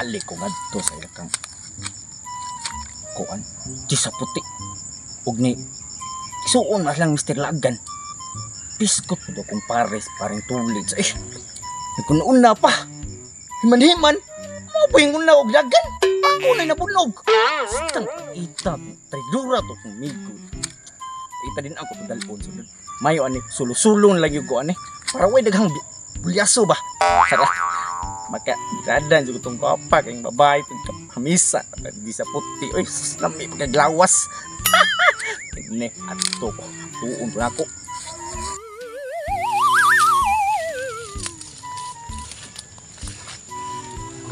Balik ko ngadto sa ilakang kuan di sa puti. Ug ni isuon mas lang Mr. Lagan. Piskot po daw kong pares paring tulid sa eh. Nagkuna-una pa. Himan-himan. Mo pa yung una og dagan. Ako na nabunog. Stang ita. Tridura to kong migo. Ita din ako padalon. So, mayo ani sulo-sulon lagi ko ani. Para way daghang bulyaso ba. Sara. Maka giradan jud tong gwapa kay babae tong kamisa di sa puti. Oy, sus lami pagkaglawas. Ne adto ko. Tuon ko nako.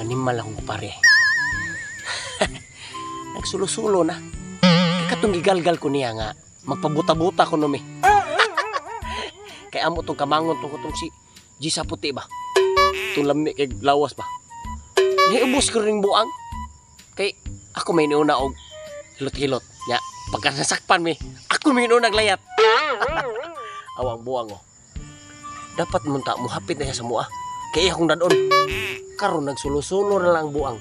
Animal akong kupare. Nagsulo-sulo na. Katong gigalgal ko niya nga magpabuta-buta ko numi. Kay amo tong kamangon tong kutong si Gisa Puti ba. Itong lami kay lawas ba. Niubos ko ring buang. Kay ako may niuna og hilot-hilot. Nya, pagka nasakpan mi, ako may niuna layat. Awang buang oh. Dapat munta muhapit na siya sa mua. Kay akong dadon. Karon nagsulo-sulo na lang buang.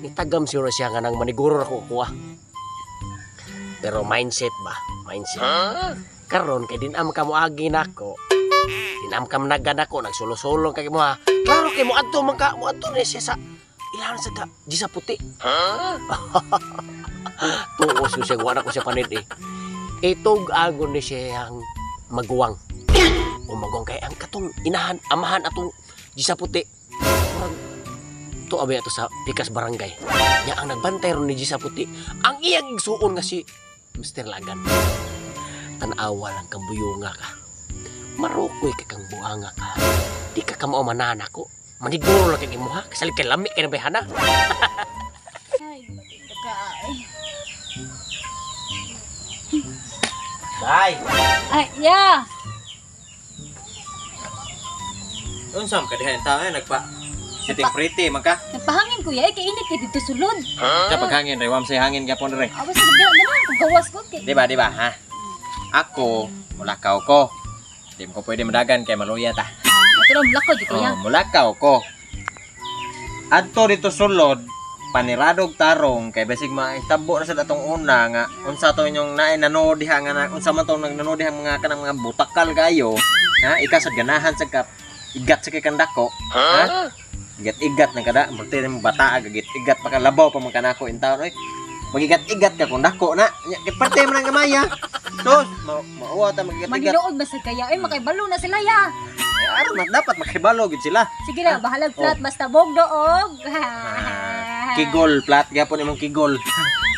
Nitagam siguro siya nga nang maniguro ako kuha. Pero mindset ba? Mindset. Huh? Karon kay din-am ka moagi nako. Din-am ka managan ako, nagsulo-sulo kay mo ha. Klaro kay moadto man ka, moadto ni siya sa ilahan sa ka, di sa puti. Huh? Tuos ko siya, wala ko siya panid eh. Itog agon ni siya ang maguwang. O maguwang kay ang katong inahan, amahan atong di sa puti. Murag to abay ato sa Pikas Barangay. Nya ang nagbantay ron ni Gisa Puti, ang iyang igsuon nga si Mr. Lagan. Tan-awa lang kang buyunga ka. Marukoy ka kang buanga ka. Di ka kamao manana ko. Maniguro lang kay imuha. Kasalit kay lami kay nabayhana. Ay, matinda ka ay. Bye. Ay, yeah. Unsam ka diha tao nagpa sitting pretty man ka. Nagpahangin kuya, kay init kay dito sulod. Sa paghangin re, wam say hangin gyapon re. Awas sa gid na gawas ko kay. Di ba, di ba, ha? Ako, mulakaw ko. Di mo ko pwede madagan kay maluya ta. Ato ra mulakaw jud kuya. Oh, mulakaw ko. Adto dito sulod, paniradog tarong kay basig maitabo ra sad atong una nga unsa to inyong naay nanood diha nga na, unsa man tong nagnanood diha mga kanang mga butakal kayo, ha? Ikaw sad ganahan sad ka igat sa kay kandako, ha? Igat-igat na kada, multi na mong bata, agit-igat pa ka, labaw pa man kanako in taon, oy. Magigat-igat ka kung dako na. Nya, parte man ang gamay, ha? Sus, mauwa ta magigat-igat. Manilood ba sa kaya? Ay, makaibalo na sila ya. Eh, aron na dapat makibalo gid sila. Sige na, bahalag flat, basta bogdo og. Kigol, flat gyapon imong kigol.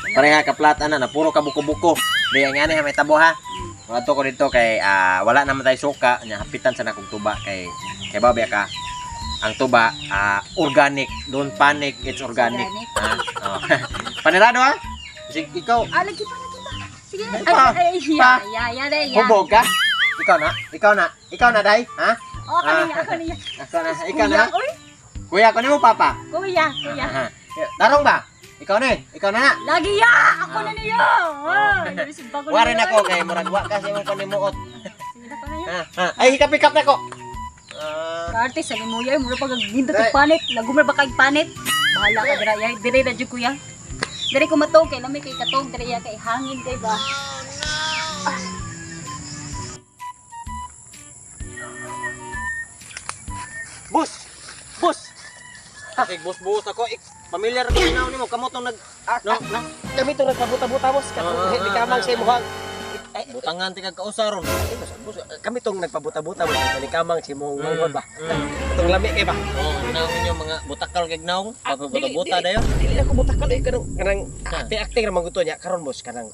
Pareha ka flat ana na puro ka buko-buko. Di ang ani ha may tabo ha. Adto ko dito kay wala naman tayo suka, nya hapitan sa nakong tuba kay kay babe ka. Ang tuba organic, don't panic, it's organic. Organic. Ha? Oh. Panirado ha? Sige, ikaw. Ah, lagi pa, lagi pa. Sige. Ay, pa. Ay, ay, Pa. ya, ya, ya, ya. Hubog ka? Ikaw na? Ikaw na? Ikaw na, day? Ha? Oh, ako niya, ako niya. Ako na, ikaw na. Kuya, oy. Kuya, ako ni mo, papa. Kuya, kuya. Tarong ba? Ikaw na eh. Ikaw na na. Lagi ya! Ako na niyo! Oh, Warin ako kay murag wa kasi mo panimuot. Sige na ko na yun. Ay, hikap-hikap na ko. Karte sa limo yay, mura pag nindot og panit, lagumar ba kay panit? Bahala ka dira yay, dire ra jud kuya. Dire ko matog kay lami kay katog dire ya kay hangin kay ba. Bus! Bus! Kasi bus-bus ako, pamilyar ko na nimo, kamo tong nag no, no. Kami to nagpabuta-buta boss, katong di kamang sa imuhang. Ay, Butangan ti kag kausa ron. Boss, boss, kami tong nagpabuta-buta boss, ni kamang sa imong manghod ba. Katong lami kay ba. Oh, naong ninyo mga butakal kag naong, pabuta-buta dayon. Dili na ko butakal eh kanang kanang acting-acting ra man gusto niya karon boss kanang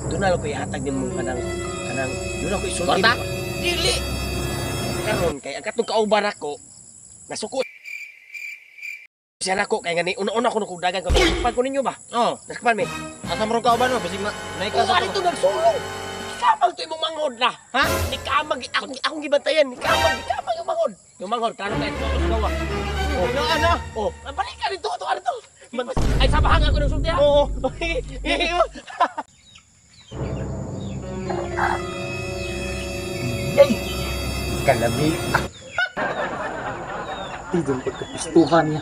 dunal ko ihatag nimo kanang kanang dunal ko isulti. Kwarta? Dili. Karon kay ang katong kauban nako nasuko siya nako kay ngani una-una ko nukog dagan ko nasakpan ko ninyo ba? Oh, Nasakpan mi. asa mo ron kauban mo basig ma naika Kuha sa nito nagsulong. Kamang to imong manghod na. Ha? Ni kamang akong akong gibantayan, ni kamang ni kamang yung manghod. Yung manghod klaro kay ito sa gawa. Oh, No, ano? oh, balik ka dito, to ano to. Ay sabahan ako ng sulti ha. Oo. Ay! Kalami. Tidong pagkapistuhan niya.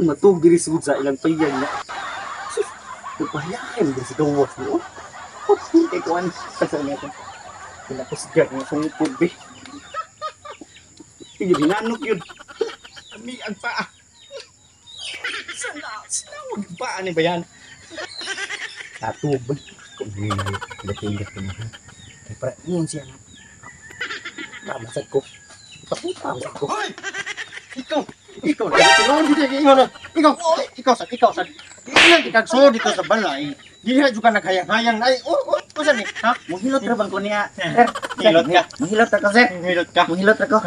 Ako matug diri sud sa ilang payag na. Sus, nagpahiyain diri sa gawas no. Oh, kay kuan sa niya ko. Pinakusgan nga sungkod be. Sige, binanok yun. Ami ang paa. Sana, sinawag ang paa ni bayan. Tatub. Kung hindi, ko na. Kaya para, yun siya na. Kamasad ko. Paputa ko. Hoy! Ikaw, ikaw, ikaw, ikaw, ikaw, ikaw, sa, ikaw, sa, ikaw, ikaw, dito sa balay. Di na juga naghayang-hayang ay, oh, oh, oh, ni, ha? Muhilot ra bang ko niya? Hilot ka. Muhilot ra ko, sir. Hilot ka. Muhilot ra ko.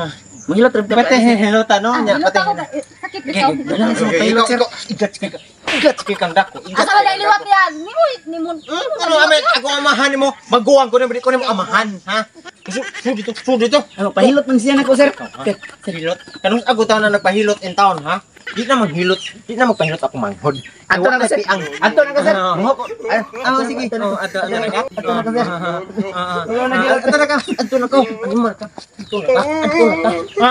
Muhilot ra ko. Pati hilot ano niya, Hilot pati. ako. Eh, sakit bitaw. Dala sa pahilot, sir. Igat kay igat kay kang dako. Asa ba dahil liwat niya? Nimo nimo. Ano amen, ako amahan nimo. Maguwang ko nimo, di ko nimo amahan, ha? Su dito, su dito. Ano, pahilot man siya nako, sir. Sir, hilot. Kanus ako taon na nagpahilot in town, ha? Di na maghilot, di na magpahilot ako manghod. Ato na ko, sir. Ato na ko, sir. Ah, sige. Oh, ato ato na ka. Ato na ko, sir. Ato na ka. Ato na ko. Ano man ka? Ato na ka. Ato na ka. Ha?